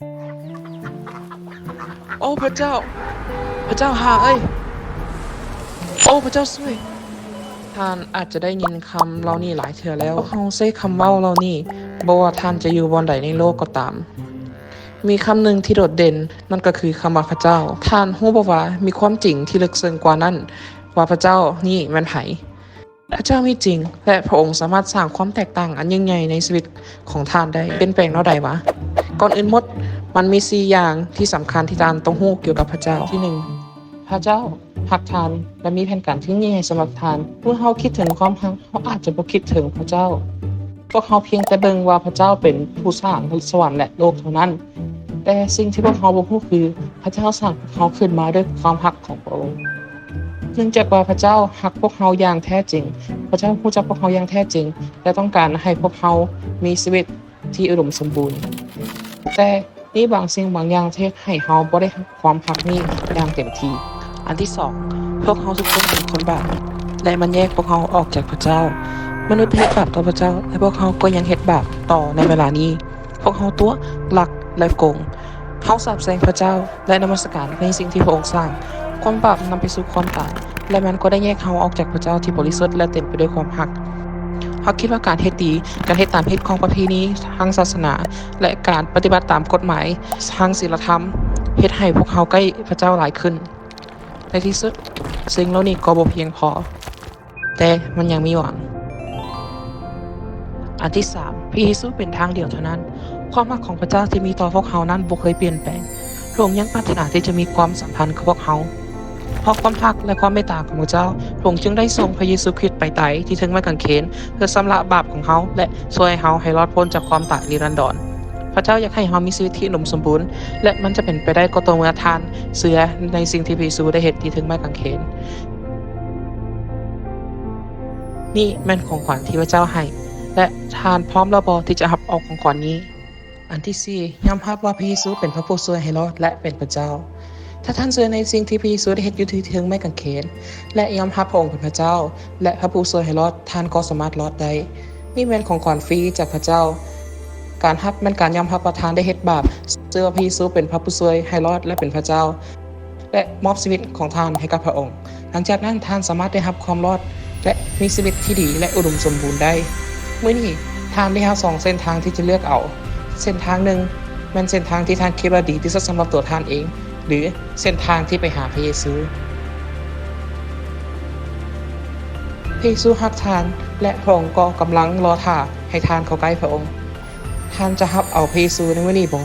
ໂອ້ ພະເຈົ້າ! ພະເຈົ້າຫ້າເອີຍ! ໂອ້ ພະເຈົ້າຊ່ວຍ! ທ່ານອາດຈະໄດ້ຍິນຄຳເຫຼົ່ານີ້ຫຼາຍເທື່ອແລ້ວ. ພວກເຮົາໃຊ້ຄຳເວົ້າເຫຼົ່ານີ້ ບໍ່ວ່າທ່ານຈະຢູ່ບ່ອນໃດໃນໂລກກໍຕາມ. ມີຄຳໜຶ່ງທີ່ໂດດເດັ່ນ, ນັ້ນກໍຄືຄຳວ່າພະເຈົ້າ. ທ່ານຮູ້ບໍ່ວ່າມີຄວາມຈິງທີ່ເລິກເຊິ່ງກວ່ານັ້ນ, ວ່າພະເຈົ້ານີ້ແມ່ນໃຜ? ພະເຈົ້າມີຈິງ ແລະ ພະອົງສາມາດສ້າງຄວາມແຕກຕ່າງອັນຍິ່ງໃຫຍ່ໃນຊີວິດຂອງທ່ານໄດ້. ປ່ຽນແປງແນວໃດວະ? ກ່ອນອື່ນໝົດ, ມັນມີສີ່ຢ່າງທີ່ສຳຄັນທີ່ທ່ານຕ້ອງຮູ້ກ່ຽວກັບພະເຈົ້າ. ທີໜຶ່ງ, ພະເຈົ້າຮັກທ່ານ ແລະ ມີແຜນການທີ່ຍິ່ງໃຫຍ່ສຳລັບທ່ານ. ເມື່ອເຮົາຄິດເຖິງຄວາມຮັກ, ເຮົາອາດຈະບໍ່ຄິດເຖິງພະເຈົ້າ. ພວກເຮົາພຽງແຕ່ເບິ່ງວ່າພະເຈົ້າເປັນຜູ້ສ້າງສະຫວັນ ແລະ ໂລກເທົ່ານັ້ນ. ແຕ່ສິ່ງທີ່ພວກເຮົາບໍ່ຮູ້ຄື ພະເຈົ້າສ້າງພວກເຮົາຂຶ້ນມາດ້ວຍຄວາມຮັກຂອງພະອົງ. ເນື່ອງຈາກວ່າພະເຈົ້າຮັກພວກເຮົາຢ່າງແທ້ຈິງ, ພະເຈົ້າຮູ້ຈັກພວກເຮົາຢ່າງແທ້ຈິງ ແລະ ຕ້ອງການໃຫ້ພວກເຮົາມີຊີວິດທີ່ອຸດົມສົມບູນ. ແຕ່ມີບາງສິ່ງບາງຢ່າງທີ່ເຮັດໃຫ້ເຮົາບໍ່ໄດ້ຮັບຄວາມຮັກນີ້ຢ່າງເຕັມທີ່. ອັນທີສອງ, ພວກເຮົາທຸກຄົນເປັນຄົນບາບ ແລະ ມັນແຍກພວກເຮົາອອກຈາກພະເຈົ້າ. ມະນຸດໄດ້ເຮັດບາບຕໍ່ພະເຈົ້າ ແລະ ພວກເຮົາກໍຍັງເຮັດບາບຕໍ່ໃນເວລານີ້. ພວກເຮົາຕົວະ, ລັກ ແລະ ໂກງ. ເຮົາສາບແຊ່ງພະເຈົ້າ ແລະ ນະມັດສະການໃນສິ່ງທີ່ພະອົງສ້າງ. ຄວາມບາບນຳໄປສູ່ຄວາມຕາຍ ແລະ ມັນກໍໄດ້ແຍກເຮົາອອກຈາກພະເຈົ້າທີ່ບໍລິສຸດ ແລະ ເຕັມໄປດ້ວຍຄວາມຮັກ. ເຮົາຄິດວ່າການເຮັດດີ, ການເຮັດຕາມຮີດຄອງປະເພນີທາງສາສະໜາ ແລະ ການປະຕິບັດຕາມກົດໝາຍທາງສີລະທຳ ເຮັດໃຫ້ພວກເຮົາໃກ້ພະເຈົ້າຫຼາຍຂຶ້ນ. ໃນທີ່ສຸດ, ສິ່ງເຫຼົ່ານີ້ກໍບໍ່ພຽງພໍ. ແຕ່ມັນຍັງມີຫວັງ. ອັນທີສາມ, ພະເຢຊູເປັນທາງດຽວເທົ່ານັ້ນ. ຄວາມຮັກຂອງພະເຈົ້າທີ່ມີຕໍ່ພວກເຮົານັ້ນບໍ່ເຄີຍປ່ຽນແປງ. ພະອົງຍັງປາດຖະໜາທີ່ຈະມີຄວາມສຳພັນກັບພວກເຮົາ. ເພາະຄວາມຮັກ ແລະ ຄວາມເມດຕາຂອງພະເຈົ້າ, ພະອົງຈຶ່ງໄດ້ສົ່ງພະເຢຊູຄຣິດໄປຕາຍທີ່ເທິງໄມ້ກາງເຂນ ເພື່ອຊຳລະບາບຂອງເຮົາ ແລະ ຊ່ວຍເຮົາໃຫ້ລອດພົ້ນຈາກຄວາມຕາຍນິລັນດອນ. ພະເຈົ້າຢາກໃຫ້ເຮົາມີຊີວິດທີ່ອຸດົມສົມບູນ ແລະ ມັນຈະເປັນໄປໄດ້ກໍຕໍ່ເມື່ອທ່ານເຊື່ອໃນສິ່ງທີ່ພະເຢຊູໄດ້ເຮັດທີ່ເທິງໄມ້ກາງເຂນ. ນີ້ແມ່ນຂອງຂວັນທີ່ພະເຈົ້າໃຫ້ ແລະ ທ່ານພ້ອມແລ້ວບໍ່ທີ່ຈະຮັບເອົາຂອງຂວັນນີ້? ອັນທີສີ່, ຍອມຮັບວ່າພະເຢຊູເປັນພະຜູ້ຊ່ວຍໃຫ້ລອດ ແລະ ເປັນພະເຈົ້າ. ຖ້າທ່ານເຊື່ອໃນສິ່ງທີ່ພະເຢຊູໄດ້ເຮັດຢູ່ທີ່ເທິງໄມ້ກາງເຂນ ແລະ ຍອມຮັບພະອົງເປັນພະເຈົ້າ ແລະ ພະຜູ້ຊ່ວຍໃຫ້ລອດ, ທ່ານກໍສາມາດລອດໄດ້. ນີ້ແມ່ນຂອງຂວັນຟຣີຈາກພະເຈົ້າ. ການຮັບແມ່ນການຍອມຮັບວ່າທ່ານໄດ້ເຮັດບາບ, ເຊື່ອວ່າພະເຢຊູເປັນພະຜູ້ຊ່ວຍໃຫ້ລອດ ແລະ ເປັນພະເຈົ້າ. ແລະ ມອບຊີວິດຂອງທ່ານໃຫ້ກັບພະອົງ. ຫຼັງຈາກນັ້ນ, ທ່ານສາມາດໄດ້ຮັບຄວາມລອດ ແລະ ມີຊີວິດທີ່ດີ ແລະ ອຸດົມສົມບູນໄດ້. ມື້ນີ້, ທ່ານມີທັງສອງເສັ້ນທາງທີ່ຈະເລືອກເອົາ. ເສັ້ນທາງໜຶ່ງແມ່ນເສັ້ນທາງທີ່ທ່ານຄິດວ່າດີທີ່ສຸດສຳລັບຕົວທ່ານເອງ ຫຼື ເສັ້ນທາງທີ່ໄປຫາພະເຢຊູ. ພະເຢຊູຮັກທ່ານ ແລະ ພະອົງກໍກຳລັງລໍຖ້າໃຫ້ທ່ານເຂົ້າໃກ້ພະອົງ. ທ່ານຈະຮັບເອົາພະເຢຊູໃນມື້ນີ້ບໍ່?